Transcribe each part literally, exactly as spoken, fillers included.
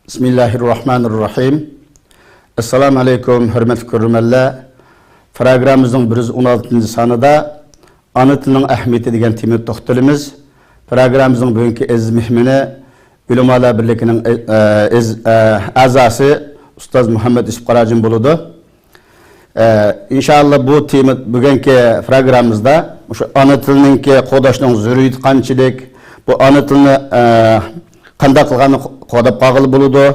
بىسمىللاھىررەھمانىررەھىم. ئەسسالامۇ ئەلەيكۇم، ھۆرمەتلىك كۆرۈرمەنلەر. پروگراممىمىزنىڭ بىر يۈز ئون ئالتىنچى سانىدا ئانا تىلنىڭ ئەھمىيىتى دېگەن تېمىدا توختىلىمىز. پروگراممىمىزنىڭ بۈگۈنكى ئەزىز مېھمىنى ئۆلىمالار بىرلىكىنىڭ، ئە، ئە، ئەز-، ئە، ئەزاسى ئۇستاز مۇھەممەد يۈسۈپ قاراجىم بولىدۇ. ئە، ئىنشائاللا بۇ تېما بۈگۈنكى پروگراممىمىزدا مۇشۇ ئانا تىلنىڭكى قوغداشنىڭ زۆرۈرىيىتى قانچىلىك، بۇ ئانا تىلنى، ئە، قانداق قىلغاندا قوغداپ قالغىلى بولىدۇ،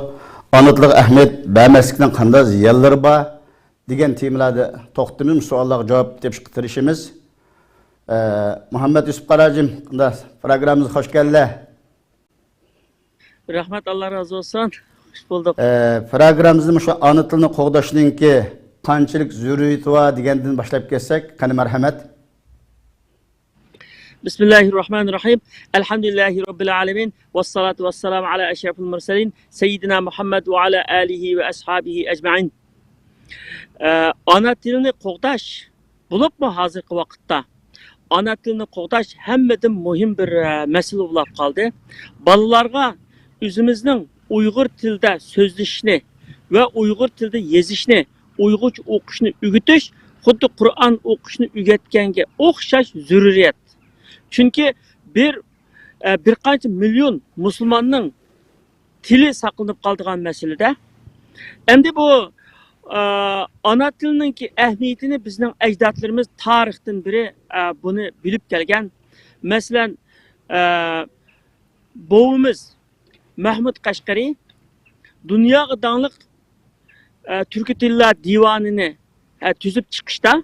ئانا تىلغا ئەھمىيەت بەرمەسلىكنىڭ قانداق زىيانلىرى بار دېگەن تېمىلاردا توختىلىمىز، سوئاللارغا جاۋاب تېپىشقا تىرىشىمىز. ئە، مۇھەممەد يۈسۈپ قاراجىم، پروگراممىمىزغا خوش كەلدىلەر. رەھمەت، ئاللا رازى بولسۇن. خۇش بولدۇق. ئە، پروگراممىمىزنى مۇشۇ ئانا تىلنى قوغداشنىڭكى قانچىلىك زۆرۈرىيىتى بار دېگەندىن باشلاپ كەتسەك، قېنى مەرھەمەت. بىسمىللاھىررەھمانىررەھىم. ئەلھەمدۇلىللاھى رەببىل ئالەمىن. ۋەسسالاتۇ ۋەسسالامۇ ئەلا ئەشرەفىل مۇرسەلىن. سەييىدىنا مۇھەممەد ۋە ئەلا ئالىھى ۋە ئەسھابىھى ئەجمەئىن. ئە، ئانا تىلنى قوغداش بولۇپمۇ ھازىرقى ۋاقىتتا ئانا تىلنى قوغداش ھەممىدىن مۇھىم بىر، ئە، مەسىلە بولۇپ قالدى. بالىلارغا ئۆزىمىزنىڭ ئۇيغۇر تىلىدا سۆزلىشىشنى ۋە ئۇيغۇر تىلىدا يېزىشنى، ئۇيغۇرچە ئوقۇشنى ئۆگىتىش خۇددى قۇرئان ئوقۇشنى ئۆگەتكەنگە ئوخشاش زۆرۈرىيەت. چۈنكى بىر، ئە، بىر قانچە مىليون مۇسۇلماننىڭ تىلى ساقلىنىپ قالىدىغان مەسىلىدە. ئەمدى بۇ، ئا، ئانا تىلنىڭكى ئەھمىيىتىنى بىزنىڭ ئەجدادلىرىمىز تارىختىن بېرى، ئا، بۇنى بىلىپ كەلگەن. مەسىلەن، ئا، بوۋىمىز مەھمۇد قەشقىرى دۇنياغا داڭلىق، ئا، تۈركىي تىللار دىۋانىنى ئە، تۈزۈپ چىقىشتا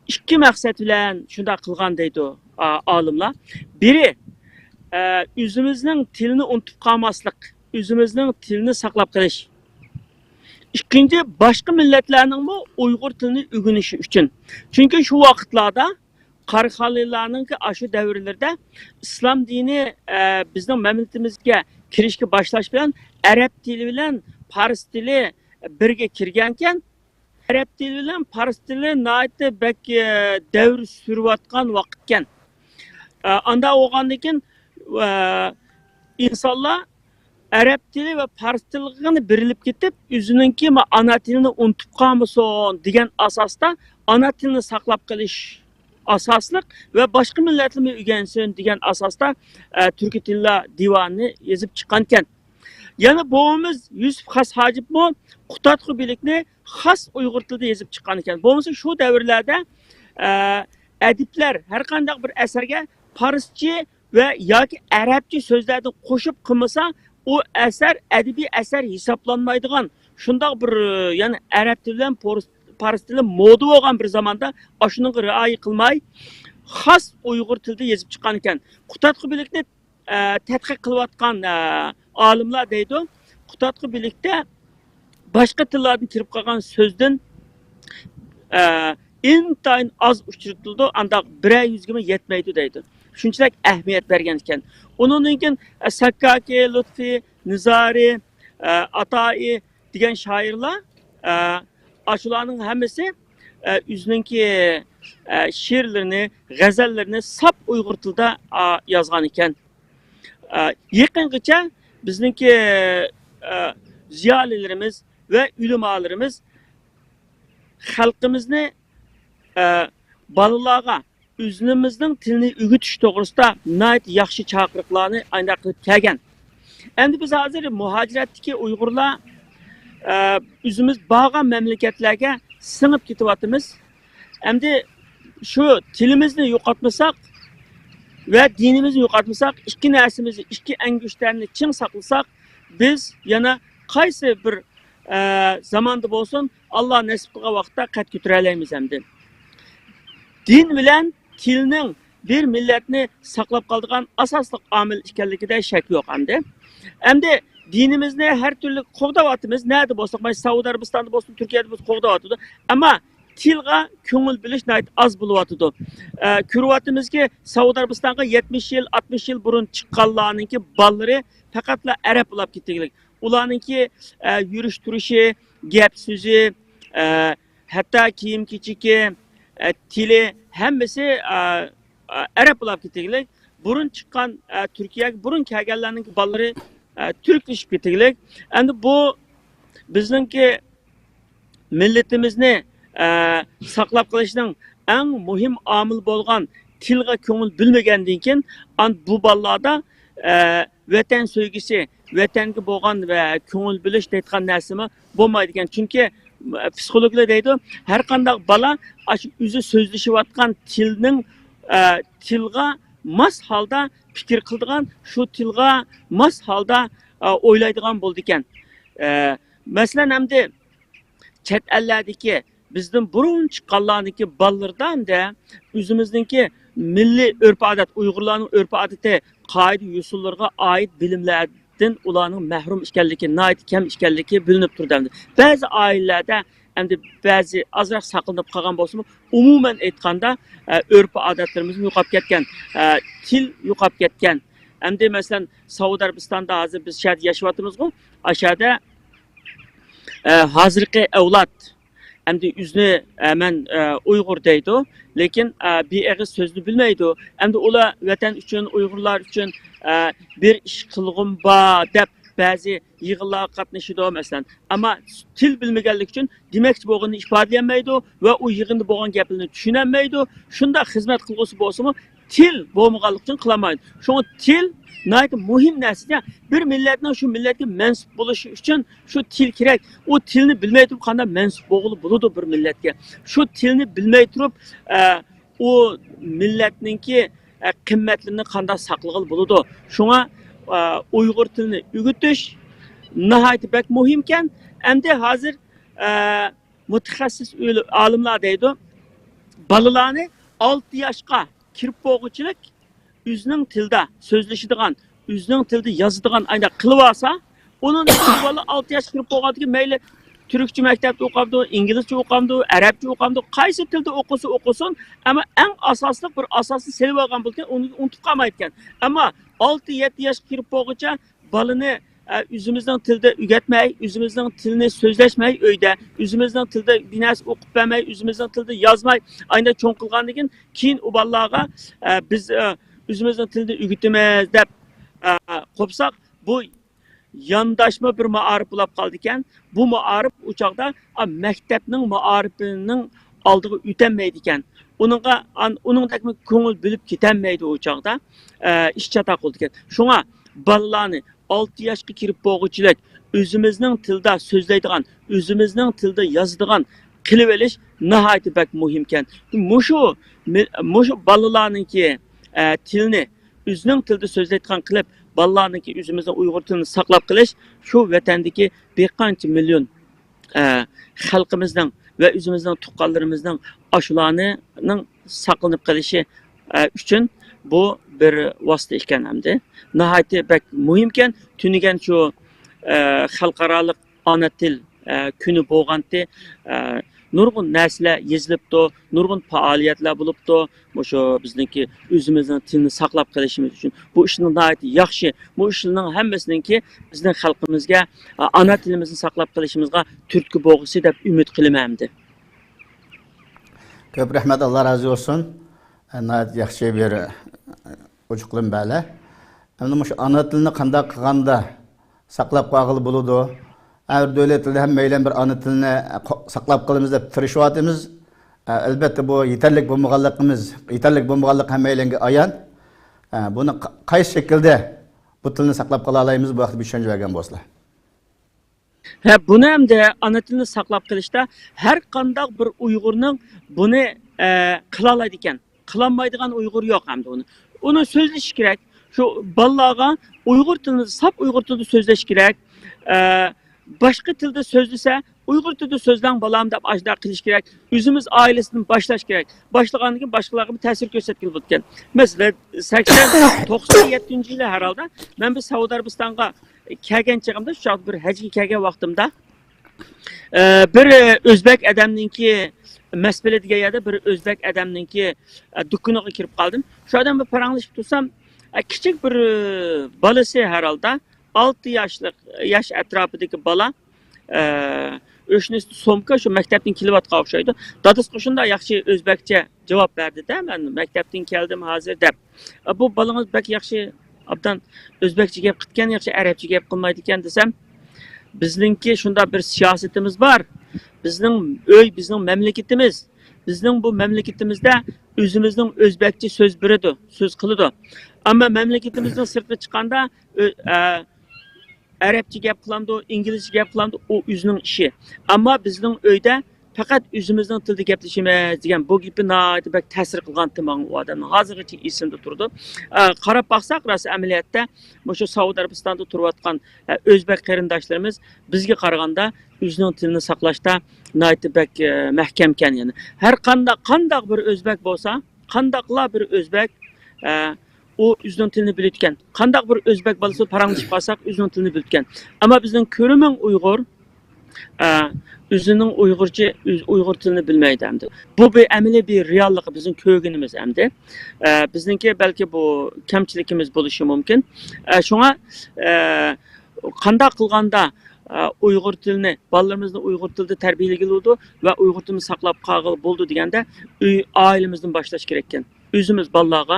ئىككى مەقسەت بىلەن شۇنداق قىلغان دەيدۇ، ئا، ئالىملار. بىرى، ئە، ئۆزىمىزنىڭ تىلىنى ئۇنتۇپ قالماسلىق، ئۆزىمىزنىڭ تىلىنى ساقلاپ قېلىش. ئىككىنچى، باشقا مىللەتلەرنىڭمۇ ئۇيغۇر تىلىنى ئۆگىنىشى ئۈچۈن. چۈنكى شۇ ۋاقىتلاردا قاراخانىيلارنىڭكى ئاشۇ دەۋرلىرىدە ئىسلام دىنى، ئە، بىزنىڭ مەملىكىتىمىزگە كىرىشكە باشلاش بىلەن ئەرەب تىلى بىلەن پارس تىلى بىرگە كىرگەنكەن. ئەرەب تىلى بىلەن پارس تىلى ناھايىتى بەك، ئە، دەۋر سۈرۈۋاتقان ۋاقىتكەن. ئە، ئاندا بولغاندىن كېيىن، ئە، ئىنسانلار ئەرەب تىلى ۋە پارس تىلىغىلا بېرىلىپ كېتىپ، ئۆزىنىڭكى ما-، ئانا تىلىنى ئۇنتۇپ قالمىسۇن دېگەن ئاساستا ئانا تىلىنى ساقلاپ قېلىش ئاساسلىق ۋە باشقا مىللەتلەرمۇ ئۆگەنسۇن دېگەن ئاساستا، ئە، تۈركىي تىللار دىۋانىنى يېزىپ چىققانىكەن. يەنە بوۋىمىز يۈسۈپ خاس ھاجىپمۇ قۇتادغۇ بىلىكنى خاس ئۇيغۇر تىلىدا يېزىپ چىققانىكەن. بولمىسا شۇ دەۋرلەردە، ئە، ئەدىبلەر ھەر قانداق بىر ئەسەرگە پارسچە ۋە ياكى ئەرەبچە سۆزلەردىن قوشۇپ قىلمىسا، ئۇ ئەسەر ئەدەبىي ئەسەر ھېسابلانمايدىغان، شۇنداق بىر، يەنى ئەرەب تىلى بىلەن پورس-، پارس تىلى مودا بولغان بىر زاماندا ئاشۇنىڭغا رىئايە قىلماي، خاس ئۇيغۇر تىلىدا يېزىپ چىققانىكەن. قۇتادغۇ بىلىكنى ئە، تەتقىق قىلىۋاتقان، ئە، ئالىملار دەيدۇ، قۇتادغۇ بىلىكتە باشقا تىللاردىن كىرىپ قالغان سۆزدىن، ئە، ئىنتايىن ئاز ئۇچرىتىلىدۇ، ئانداق بىرەر يۈزگىمۇ يەتمەيدۇ دەيدۇ. شۇنچىلىك ئەھمىيەت بەرگەن ئىكەن. ئۇنىڭدىن كېيىن، ئە، ساكاكى، لۇتفى، نىزارى، ئە، ئاتائى دېگەن شائىرلار، ئە، ئاشۇلارنىڭ ھەممىسى، ئە، ئۆزىنىڭكى، ئە، شېئىرلىرىنى، غەزەللىرىنى ساپ ئۇيغۇر تىلىدا، ئا، يازغان ئىكەن. ئە، يېقىنغىچە بىزنىڭكى، ئە، زىيالىيلىرىمىز ۋە ئۆلىمالىرىمىز خەلقىمىزنى، ئە، بالىلارغا ئۆزىمىزنىڭ تىلىنى ئۆگىتىش توغرىسىدا ناھايىتى ياخشى چاقىرىقلارنى ئاينداق قىلىپ كەلگەن. ئەمدى بىز ھازىر مۇھاجىرەتتىكى ئۇيغۇرلار، ئە، ئۆزىمىز بارغان مەملىكەتلەرگە سىڭىپ كېتىۋاتىمىز. ئەمدى شۇ تىلىمىزنى يوقاتمىساق ۋە دىنىمىزنى يوقاتمىساق، ئىككى نەرسىمىزنى، ئىككى ئەڭگۈشتەرنى چىڭ ساقلىساق، بىز يەنە قايسى بىر، ئە، زاماندا بولسۇن، ئاللا نەسىپ قىلغان ۋاقىتتا قەد كۆتۈرەلەيمىز ئەمدى. دىن بىلەن تىلنىڭ بىر مىللەتنى ساقلاپ قالىدىغان ئاساسلىق ئامىل ئىكەنلىكىدە شەك يوق ئەمدى. ئەمدى دىنىمىزنى ھەر تۈرلۈك قوغداۋاتىمىز. نەدە بولساق، مانا سەئۇدى ئەرەبىستاندا بولسۇن، تۈركىيەدە بولسۇن، قوغداۋاتىدۇ. ئەمما تىلغا كۆڭۈل بۆلۈش ناھايىتى ئاز بولۇۋاتىدۇ. ئە، كۆرۈۋاتىمىزكى، سەئۇدى ئەرەبىستانغا يەتمىش يىل، ئاتمىش يىل بۇرۇن چىققانلارنىڭكى بالىلىرى پەقەتلا ئەرەب بولاپ كېتىگلىك. ئۇلارنىڭكى، ئە، يۈرۈش تۇرۇشى، گەپ سۆزى، ئە، ھەتتا كىيىم كېچىكى، ئە، تىلى، ھەممىسى، ئە، ئە، ئەرەب بولاپ كېتىگلىك. بۇرۇن چىققان، ئە، تۈركىيەگە بۇرۇن كەلگەنلەرنىڭكى بالىلىرى، ئە، تۈركلىشىپ كېتىگلىك. ئەمدى بۇ بىزنىڭكى مىللىتىمىزنى، ئە، ساقلاپ قېلىشنىڭ ئەڭ مۇھىم ئامىلى بولغان تىلغا كۆڭۈل بۆلمىگەندىن كېيىن، ئان بۇ بالىلاردا، ئە، ۋەتەن سۆيگۈسى، ۋەتەنگە بولغان ۋە كۆڭۈل بۆلۈش دەيدىغان نەرسىمۇ بولمايدىكەن. چۈنكى، ئە، پسىخولوگلار دەيدۇ، ھەر قانداق بالا ئاشۇ ئۆزى سۆزلىشىۋاتقان تىلنىڭ، ئە، تىلغا ماس ھالدا پىكىر قىلىدىغان، شۇ تىلغا ماس ھالدا، ئە، ئويلايدىغان بولىدىكەن. ئە، مەسىلەن، ئەمدى چەت ئەللەردىكى بىزدىن بۇرۇن چىققانلارنىڭكى بالىلىرىدا ئەمدى ئۆزىمىزنىڭكى مىللىي ئۆرپ-ئادەت، ئۇيغۇرلارنىڭ ئۆرپ-ئادىتى، قائىدە-يوسۇنلىرىغا ئائىت بىلىملەردىن ئۇلارنىڭ مەھرۇم ئىكەنلىكى، ناھايىتى كەم ئىكەنلىكى بىلىنىپ تۇرىدۇ ئەمدى. بەزى ئائىلىلەردە ئەمدى بەزى ئازراق ساقلىنىپ قالغان بولسىمۇ، ئومۇمەن ئېيتقاندا، ئە، ئۆرپ-ئادەتلىرىمىز يوقاپ كەتكەن، ئە، تىل يوقاپ كەتكەن. ئەمدى مەسىلەن، سەئۇدى ئەرەبىستاندا ھازىر بىز شەھەردە ياشاۋاتىمىزغۇ، ئاشۇ يەردە ئە، ھازىرقى ئەۋلاد ئەمدى ئۆزىنى، ئە، مەن، ئە، ئۇيغۇر دەيدۇ، لېكىن، ئە، بىر ئېغىز سۆزنى بىلمەيدۇ. ئەمدى ئۇلار ۋەتەن ئۈچۈن، ئۇيغۇرلار ئۈچۈن، ئە، بىر ئىش قىلغۇم بار دەپ بەزى يىغىنلارغا قاتنىشىدۇ، مەسىلەن. ئەمما تىل بىلمىگەنلىكى ئۈچۈن دېمەكچى بولغىنىنى ئىپادىلىيەلمەيدۇ ۋە ئۇ يىغىندا بولغان گەپلەرنى چۈشىنەلمەيدۇ. شۇنداق خىزمەت قىلغۇسى بولسىمۇ، تىل بولمىغانلىقى ئۈچۈن قىلالمايدۇ. شۇڭا تىل ناھايىتى مۇھىم نەرسە. بىر مىللەتنىڭ شۇ مىللەتكە مەنسۇپ بولۇشى ئۈچۈن شۇ تىل كېرەك. ئۇ تىلنى بىلمەي تۇرۇپ قانداق مەنسۇپ بولغىلى بولىدۇ بىر مىللەتكە؟ شۇ تىلنى بىلمەي تۇرۇپ، ئە، ئۇ مىللەتنىڭكى، ئە، قىممەتلىرىنى قانداق ساقلىغىلى بولىدۇ؟ شۇڭا، ئە، ئۇيغۇر تىلىنى ئۆگىتىش ناھايىتى بەك مۇھىمكەن. ئەمدى ھازىر، ئە، مۇتەخەسسىس ئۆل-، ئالىملار دەيدۇ، بالىلارنى ئالتە ياشقا كىرىپ بولغۇچىلىك ئۆزىنىڭ تىلىدا سۆزلىشىدىغان، ئۆزىنىڭ تىلىدا يازىدىغان ئاينداق قىلىۋالسا، ئۇنىڭدىن كېيىن بالا ئالتە ياشقا كىرىپ بولغاندىن كېيىن مەيلى تۈركچە مەكتەپتە ئوقۇمدۇ، ئىنگلىزچە ئوقۇمدۇ، ئەرەبچە ئوقۇمدۇ، قايسى تىلدا ئوقۇسا ئوقۇسۇن، ئەمما ئەڭ ئاساسلىق بىر ئاساسنى سېلىۋالغان بولىدىكەن، ئۇنى ئۇنتۇپ قالمايدىكەن. ئەمما ئالتە، يەتتە ياشقا كىرىپ بولغۇچە بالىنى، ئە، ئۆزىمىزنىڭ تىلىدا ئۆگەتمەي، ئۆزىمىزنىڭ تىلىنى سۆزلەشمەي ئۆيدە، ئۆزىمىزنىڭ تىلىدا بىر نەرسە ئوقۇپ بەرمەي، ئۆزىمىزنىڭ تىلىدا يازماي، ئاينى چوڭ قىلغاندىن كېيىن، كېيىن ئۇ بالىلارغا، ئە، بىز، ئە، ئۆزىمىزنىڭ تىلىدا ئۆگىتىمىز دەپ، ئە، قوپساق، بۇ يانداشما بىر مائارىپ بولاپ قالىدىكەن. بۇ مائارىپ ئۇ چاغدا، ئا، مەكتەپنىڭ مائارىپىنىڭ ئالدىغا ئۆتەلمەيدىكەن. ئۇنىڭغا، ئان-، ئۇنىڭدەكمۇ كۆڭۈل بۆلۈپ كېتەلمەيدۇ ئۇ چاغدا. ئە، ئىش چاتاق بولىدىكەن. شۇڭا بالىلارنى ئالتە ياشقا كىرىپ بولغۇچىلىك ئۆزىمىزنىڭ تىلىدا سۆزلەيدىغان، ئۆزىمىزنىڭ تىلىدا يازىدىغان قىلىۋېلىش ناھايىتى بەك مۇھىمكەن. مۇشۇ مىل-، مۇشۇ بالىلارنىڭكى، ئە، تىلىنى ئۆزىنىڭ تىلىدا سۆزلەيدىغان قىلىپ، بالىلارنىڭكى ئۆزىمىزنىڭ ئۇيغۇر تىلىنى ساقلاپ قېلىش، شۇ ۋەتەندىكى بىر قانچە مىليون، ئە، خەلقىمىزنىڭ ۋە ئۆزىمىزنىڭ تۇغقانلىرىمىزنىڭ ئاشۇلارنىڭ ساقلىنىپ قېلىشى، ئە، ئۈچۈن بۇ بىر ۋاسىتە ئىكەن ئەمدى. ناھايىتى بەك مۇھىمكەن. تۈنۈگۈن شۇ، ئە، خەلقئارالىق ئانا تىل، ئە، كۈنى بولغانتى، ئە، نۇرغۇن نەرسىلەر يېزىلىپتۇ، نۇرغۇن پائالىيەتلەر بولۇپتۇ. مۇشۇ بىزنىڭكى ئۆزىمىزنىڭ تىلىنى ساقلاپ قېلىشىمىز ئۈچۈن بۇ ئىشنىڭ ناھايىتى ياخشى. بۇ ئىشلارنىڭ ھەممىسىنىڭكى بىزنىڭ خەلقىمىزگە، ئە، ئانا تىلىمىزنى ساقلاپ قېلىشىمىزغا تۈرتكە بولغۇسى دەپ ئۈمىد قىلىمەن ئەمدى. كۆپ رەھمەت، ئاللا رازى بولسۇن. ئە، ناھايىتى ياخشى بىر، ئە، ئوچۇقلىما بەردى. ئەمدى مۇشۇ ئانا تىلنى قانداق قىلغاندا ساقلاپ قالغىلى بولىدۇ؟ ھەر دۆلەتلەردە ھەممەيلەن بىر ئانا تىلنى قو-، ساقلاپ قالىمىز دەپ تىرىشىۋاتىمىز. ئە، ئەلبەتتە، بۇ يېتەرلىك بولمىغانلىقىمىز، يېتەرلىك بولمىغانلىقى ھەممەيلەنگە ئايان. ئە، بۇنى ق-، قايسى شەكىلدە بۇ تىلنى ساقلاپ قالالايمىز؟ بۇ ھەقتە بىر چۈشەنچە بەرگەن بولسىلا. ھە، بۇنى ئەمدى ئانا تىلنى ساقلاپ قېلىشتا ھەر قانداق بىر ئۇيغۇرنىڭ بۇنى، ئە، قىلالايدىكەن. قىلالمايدىغان ئۇيغۇر يوق ئەمدى ئۇنى. ئۇنى سۆزلىشى كېرەك. شۇ بالىلارغا ئۇيغۇر تىلىدا، ساپ ئۇيغۇر تىلىدا سۆزلەش كېرەك. ئە، باشقا تىلدا سۆزلىسە، ئۇيغۇر تىلىدا سۆزلەڭ بالام دەپ ئاشۇنداق قىلىش كېرەك. ئۆزىمىز ئائىلىسىدىن باشلاش كېرەك. باشلىغاندىن كېيىن باشقىلارغا بىر تەسىر كۆرسەتكىلى بولىدىكەن. مەسىلەن، سەكسەن، توقسان يەتتىنچى يىلى ھەر ھالدا مەن بىر سەئۇدى ئەرەبىستانغا كەلگەن چېغىمدا، شۇ چاغدا بىر ھەجگە كەلگەن ۋاقتىمدا، ئە، بىر، ئە، ئۆزبەك ئادەمنىڭكى، مەسپىلى دېگەن يەردە بىر ئۆزبەك ئادەمنىڭكى، ئە، دۇكىنىغا كىرىپ قالدىم. شۇ ئادەم بىلەن پاراڭلىشىپ تۇرسام، ئە، كىچىك بىر، ئە، بالىسى ھەر ھالدا، ئالتە ياشلىق، ياش ئەتراپىدىكى بالا، ئە، ئۆشنىسىدە سومكا، شۇ مەكتەپتىن كېلىۋاتقان ئوخشايدۇ. دادىسىغا شۇنداق ياخشى ئۆزبەكچە جاۋاب بەردى-دە، مەن مەكتەپتىن كەلدىم ھازىر دەپ. ئە، بۇ بالىڭىز بەك ياخشى ئابدان ئۆزبەكچە گەپ قىلىدىكەن، ياخشى ئەرەبچە گەپ قىلمايدىكەن دېسەم، بىزنىڭكى شۇنداق بىر سىياسىتىمىز بار. بىزنىڭ ئۆي، بىزنىڭ مەملىكىتىمىز. بىزنىڭ بۇ مەملىكىتىمىزدە ئۆزىمىزنىڭ ئۆزبەكچە سۆز بېرىدۇ، سۆز قىلىدۇ. ئەمما مەملىكىتىمىزنىڭ سىرتىغا چىققاندا، ئۆ-، ئە، ئەرەبچە گەپ قىلامدۇ، ئىنگلىزچە گەپ قىلامدۇ، ئۇ ئۆزىنىڭ ئىشى. ئەمما بىزنىڭ ئۆيدە پەقەت ئۆزىمىزنىڭ تىلىدا گەپلىشىمىز دېگەن بۇ گېپى ناھايىتى بەك تەسىر قىلغانتى ماڭا ئۇ ئادەمنىڭ. ھازىرغىچە ئېسىمدە تۇرىدۇ. ئە، قاراپ باقساق، راست ئەمەلىيەتتە مۇشۇ سەئۇدى ئەرەبىستاندا تۇرۇۋاتقان، ئە، ئۆزبەك قېرىنداشلىرىمىز بىزگە قارىغاندا ئۆزىنىڭ تىلىنى ساقلاشتا ناھايىتى بەك، ئە، مەھكەمكەن يەنى. ھەر قانداق، قانداق بىر ئۆزبەك بولسا، قانداقلا بىر ئۆزبەك، ئە، ئۇ ئۆزىنىڭ تىلىنى بىلىدىكەن. قانداق بىر ئۆزبەك بالىسى پاراڭلىشىپ قالساق، ئۆزىنىڭ تىلىنى بىلىدىكەن. ئەمما بىزنىڭ كۆرۈمىڭ ئۇيغۇر، ئە، ئۆزىنىڭ ئۇيغۇرچە، ئۆز-، ئۇيغۇر تىلىنى بىلمەيدۇ ئەمدى. بۇ بىر ئەمەلىي بىر رېئاللىق، بىزنىڭ كۆرگىنىمىز ئەمدى. ئە، بىزنىڭكى بەلكى بۇ كەمچىلىكىمىز بولۇشى مۇمكىن. ئە، شۇڭا، ئە، قانداق قىلغاندا، ئە، ئۇيغۇر تىلىنى، بالىلىرىمىزنى ئۇيغۇر تىلىدا تەربىيەلىگىلى بولىدۇ ۋە ئۇيغۇر تىلىنى ساقلاپ قالغىلى بولىدۇ دېگەندە، ئۆي، ئائىلىمىزدىن باشلاش كېرەككەن. ئۆزىمىز بالىلارغا،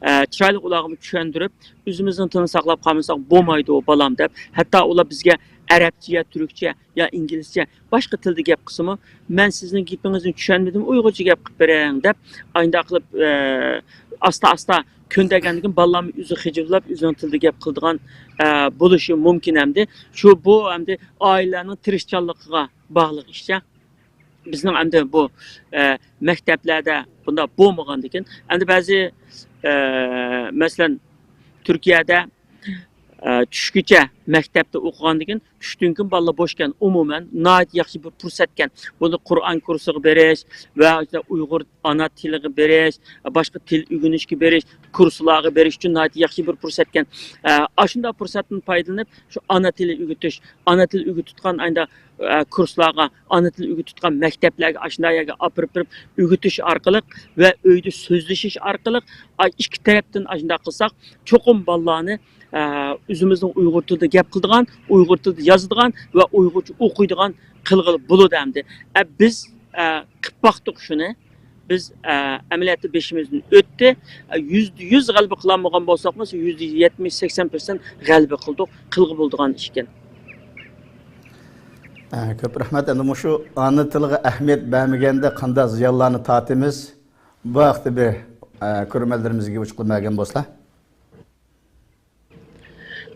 ئە، چىرايلىق ئۇلارغا چۈشەندۈرۈپ، ئۆزىمىزنىڭ تىلىنى ساقلاپ قالمىساق بولمايدۇ، بالام، دەپ. ھەتتا ئۇلار بىزگە ئەرەبچە يا تۈركچە يا ئىنگلىزچە باشقا تىلدا گەپ قىلسىمۇ، مەن سىزنىڭ گېپىڭىزنى چۈشەنمىدىم، ئۇيغۇرچە گەپ قىلىپ بېرىڭ، دەپ، ئاينداق قىلىپ، ئە، ئاستا-ئاستا كۆندەرگەندىن كېيىن بالىلارمۇ ئۆزى خىجىللاپ، ئۆزىنىڭ تىلىدا گەپ قىلىدىغان، ئە، بولۇشى مۇمكىن ئەمدى. شۇ، بۇ ئەمدى ئائىلىلەرنىڭ تىرىشچانلىقىغا باغلىق ئىش. بىزنىڭ ئەمدى بۇ، ئە، مەكتەپلەردە بۇنداق بولمىغاندىكىن، ئەمدى بەزى، ئە، مەسىلەن، تۈركىيەدە، ئە، چۈشكىچە مەكتەپتە ئوقۇغاندىكىن، چۈشتىن كېيىن بالىلار بوشكەن، ئومۇمەن ناھايىتى ياخشى بىر پۇرسەتكەن. بۇنى قۇرئان كۇرسىغا بېرىش ۋە ئۇيغۇر ئانا تىلىغا بېرىش، باشقا تىل ئۆگىنىشكە بېرىش، كۇرسلارغا بېرىش ئۈچۈن ناھايىتى ياخشى بىر پۇرسەتكەن. ئە، ئاشۇنداق پۇرسەتتىن پايدىلىنىپ، شۇ ئانا تىلى ئۆگىتىش، ئانا تىلى ئۆگىتىدىغان ئايدا، ئە، كۇرسلارغا، ئانا تىلى ئۆگىتىدىغان مەكتەپلەرگە، ئاشۇنداق يەرگە ئاپىرىپ بېرىپ ئۆگىتىش ئارقىلىق ۋە ئۆيدە سۆزلىشىش ئارقىلىق، ئا، ئىككى تەرەپتىن ئاشۇنداق قىلساق، چوقۇم بالىلارنى، ئە، ئۆزىمىزنىڭ ئۇيغۇر تىلىدا گەپ قىلىدىغان، ئۇيغۇر تىلىدا يازىدىغان ۋە ئۇيغۇرچە ئوقۇيدىغان قىلغىلى بولىدۇ ئەمدى. ئە، بىز، ئە، قىلىپ باقتۇق شۇنى. بىز، ئە، ئەمەلىيەتتە بېشىمىزدىن ئۆتتى. ئە، يۈزدە يۈز غەلىبە قىلالمىغان بولساقمۇ، يۈزدە يەتمىش، سەكسەن پىرسەنت غەلىبە قىلدۇق. قىلغا بولىدىغان ئىشكەن. ئە، كۆپ رەھمەت. ئەمدى مۇشۇ ئانا تىلغا ئەھمىيەت بەرمىگەندە قانداق زىيانلارنى تارتىمىز؟ بۇ ھەقتە بىر، ئە، كۆرۈرمەنلىرىمىزگە ئوچۇقلىما بەرگەن بولسا.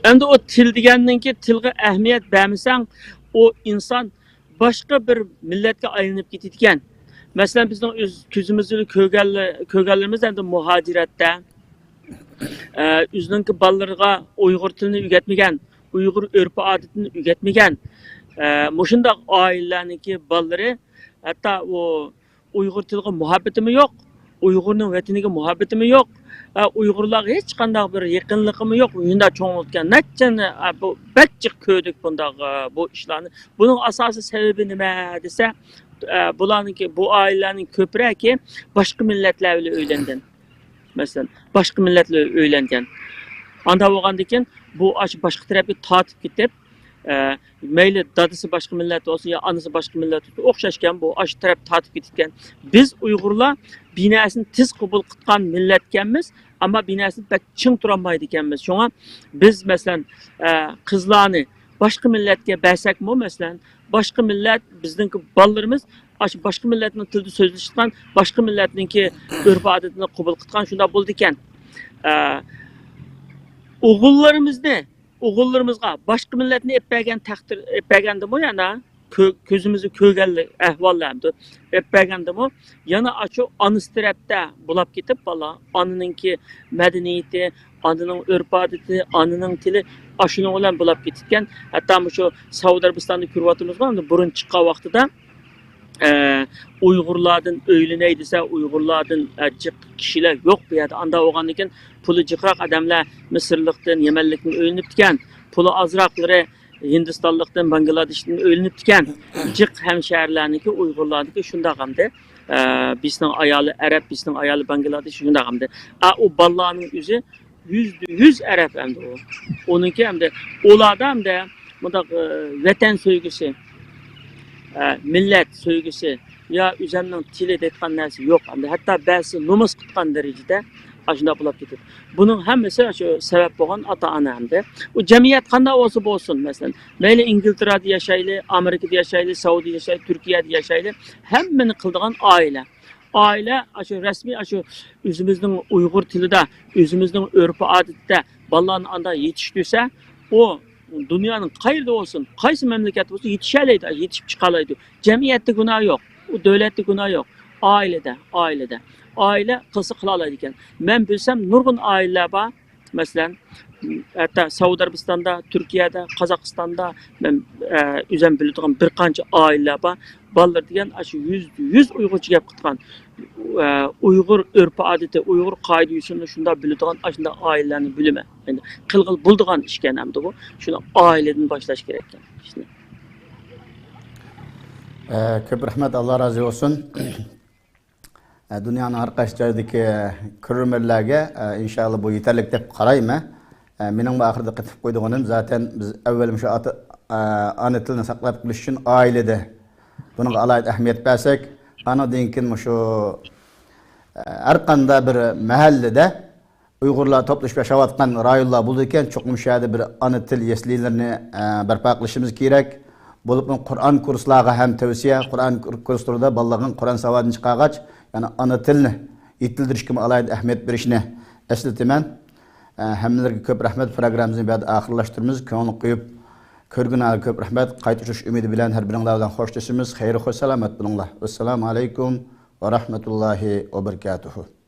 ئەمدى ئۇ تىل دېگەننىڭكى تىلغا ئەھمىيەت بەرمىسەڭ، ئۇ ئىنسان باشقا بىر مىللەتكە ئايلىنىپ كېتىدىكەن. مەسىلەن، بىزنىڭ ئۆز كۆزىمىز بىلەن كۆرگەنلە-، كۆرگەنلىرىمىز ئەمدى مۇھاجىرەتتە، ئە، ئۆزىنىڭكى بالىلىرىغا ئۇيغۇر تىلىنى ئۆگەتمىگەن، ئۇيغۇر ئۆرپ-ئادىتىنى ئۆگەتمىگەن، ئە، مۇشۇنداق ئائىلىلەرنىڭكى بالىلىرى ھەتتا ئۇ ئۇيغۇر تىلىغا مۇھەببىتىمۇ يوق، ئۇيغۇرنىڭ ۋەتىنىگە مۇھەببىتىمۇ يوق، ئە، ئۇيغۇرلارغا ھېچقانداق بىر يېقىنلىقىمۇ يوق. شۇنداق چوڭ بولۇپ كەتكەن. نەچچە، ئە، بۇ بەك جىق كۆردۇق بۇنداق، ئە، بۇ ئىشلارنى. بۇنىڭ ئاساسىي سەۋەبى نېمە دېسە، ئە، بۇلارنىڭكى، بۇ ئائىلىلەرنىڭ كۆپرەكى باشقا مىللەتلەر بىلەن ئۆيلەنگەن. مەسىلەن، باشقا مىللەتلەر ئۆيلەنگەن. ئانداق بولغاندىكىن، بۇ ئاشۇ باشقا تەرەپكە تارتىپ كېتىپ، ئە، مەيلى دادىسى باشقا مىللەت بولسۇن يا ئانىسى باشقا مىللەت بولسۇن، ئوخشاشكەن، بۇ ئاشۇ تەرەپ تارتىپ كېتىدىكەن. بىز ئۇيغۇرلار بىر نەرسىنى تېز قوبۇل قىلىدىغان مىللەتكەنمىز، ئەمما بىر نەرسىدە بەك چىڭ تۇرالمايدىكەنمىز. شۇڭا بىز، مەسىلەن، ئە، قىزلارنى باشقا مىللەتكە بەرسەكمۇ، مەسىلەن، باشقا مىللەت، بىزنىڭكى بالىلىرىمىز ئاشۇ باشقا مىللەتنىڭ تىلىدا سۆزلىشىدىغان، باشقا مىللەتنىڭكى ئۆرپ-ئادىتىنى قوبۇل قىلىدىغان شۇنداق بولىدىكەن. ئە، ئوغۇللىرىمىزنى، ئوغۇللىرىمىزغا باشقا مىللەتنى ئېلىپ بەرگەن تەقدىر، ئېلىپ بەرگەندىمۇ يەنە كۆ-، كۆزىمىزگە كۆرگەنلىك ئەھۋاللار ئەمدى ئېلىپ بەرگەندىمۇ، يەنە ئاشۇ ئانىسى تەرەپتە بولاپ كېتىپ، بالا ئانىنىڭكى مەدەنىيىتى، ئانىنىڭ ئۆرپ-ئادىتى، ئانىنىڭ تىلى ئاشۇنىڭ بىلەن بولاپ كېتىدىكەن. ھەتتا مۇشۇ سەئۇدى ئەرەبىستاندا كۆرۈۋاتىمىزغۇ، ئەمدى بۇرۇن چىققان ۋاقتىدا، ئە، ئۇيغۇرلاردىن ئۆيلىنەي دېسە، ئۇيغۇرلاردىن، ئە، جىق كىشىلەر يوق بۇ يەردە. ئانداق بولغاندىكىن پۇلى جىقراق ئادەملەر مىسىرلىقتىن، يەمەنلىكتىن ئۆيلىنىپتىكەن. پۇلى ئازراقلىرى ھىندىستانلىقتىن، بانگلادېشتىن ئۆيلىنىپتىكەن. جىق ھەمشەھەرلەرنىڭكى، ئۇيغۇرلارنىڭكى شۇنداق ئەمدى. ئە، بىرسىنىڭ ئايالى ئەرەب، بىرسىنىڭ ئايالى بانگلادېش، شۇنداق ئەمدى. ئە، ئۇ بالىلارنىڭ ئۆزى يۈزدە يۈز ئەرەب ئەمدى ئۇ. ئۇنىڭكى ئەمدى ئۇلاردا ئەمدى مۇنداق، ئە، ۋەتەن سۆيگۈسى، ئە، مىللەت سۆيگۈسى يا ئۆزەمنىڭ تىلى دەيدىغان نەرسە يوق. ئەمدى ھەتتا بەزىسى نومۇس قىلىدىغان دەرىجىدە ئاشۇنداق بولۇپ كېتىدۇ. بۇنىڭ ھەممىسى شۇ سەۋەب بولغان ئاتا-ئانا ھەمدە. ئۇ جەمئىيەت قانداق بولسا بولسۇن، مەسىلەن، مەيلى ئىنگلىتېررادە ياشايلى، ئامېرىكىدا ياشايلى، سەئۇدىدە ياشايلى، تۈركىيەدە ياشايلى، ھەممىنى قىلىدىغان ئائىلە. ئائىلە، ئاشۇ رەسمىي، ئاشۇ ئۆزىمىزنىڭ ئۇيغۇر تىلىدا، ئۆزىمىزنىڭ ئۆرپ-ئادىتىدە بالىلارنى ئانداق يېتىشتۈرسە، ئۇ دۇنيانىڭ قەيەردە بولسۇن، قايسى مەملىكەتتە بولسۇن، يېتىشەلەيدۇ، يېتىشىپ چىقالايدۇ. جەمئىيەتتە گۇناھ يوق، ئۇ دۆلەتتە گۇناھ يوق. ئائىلىدە، ئائىلىدە. ئائىلە قىلسا قىلالايدىكەن. مەن بىلسەم نۇرغۇن ئائىلىلەر بار. مەسىلەن، ھەتتا سەئۇدى ئەرەبىستاندا، تۈركىيەدە، قازاقىستاندا مەن، ئە، ئۆزۈم بىلىدىغان بىر قانچە ئائىلىلەر بار. بالىلىرى دېگەن ئاشۇ يۈز، يۈز ئۇيغۇرچە گەپ قىلىدىغان، ئە، ئۇيغۇر ئۆرپ-ئادىتى، ئۇيغۇر قائىدە-يوسۇنىنى شۇنداق بىلىدىغان ئاشۇنداق ئائىلىلەرنى بىلىمەن. يەنى قىلغىلى بولىدىغان ئىشكەن ئەمدى بۇ. شۇنى ئائىلىدىن باشلاش كېرەككەن ئىشنى. ئە، كۆپ رەھمەت، ئاللا رازى بولسۇن. ئە، دۇنيانىڭ ھەر قايسى جايىدىكى كۆرۈرمەنلەرگە، ئە، ئىنشائاللا بۇ يېتەرلىك دەپ قارايمەن. ئە، مېنىڭمۇ ئاخىرىدا قېتىپ قويىدىغىنىم، زاتەن بىز ئەۋۋەل مۇشۇ ئاتا، ئە، ئانا تىلنى ساقلاپ قېلىش ئۈچۈن ئائىلىدە بۇنىڭغا ئالاھىدە ئەھمىيەت بەرسەك، ئانىدىن كېيىن مۇشۇ، ئە، ھەر قانداق بىر مەھەللىدە ئۇيغۇرلار توپلىشىپ ياشاۋاتقان رايونلار بولىدىكەن، چوقۇم شۇ يەردە بىر ئانا تىل يەسلىلىرىنى، ئە، بەرپا قىلىشىمىز كېرەك. بولۇپمۇ قۇرئان كۇرسلارغا ەم تەۋسىيە، قۇرئان كۇر-، كۇرسلىرىدا بالىلارنىڭ قۇرئان ساۋادىنى چىقارغاچ، يەنى ئانا تىلنى يېتىلدۈرۈشكىمۇ ئالاھىدە ئەھمىيەت بېرىشنى ئەسلىتىمەن. ئە، ھەممىلەرگە كۆپ رەھمەت. پروگراممىمىزنى بۇ يەردە ئاخىرلاشتۇرىمىز. كۆڭۈل قويۇپ كۆرگىنىڭلارغا كۆپ رەھمەت. قايتا ئۇچرىشىش ئۈمىدى بىلەن ھەر بىرىڭلار بىلەن خوشلىشىمىز. خەير، خوش، سالامەت بولۇڭلار. ۋەسسالامۇ ئەلەيكۇم ۋە رەھمەتۇللاھى ۋە بەرىكاتۇھۇ.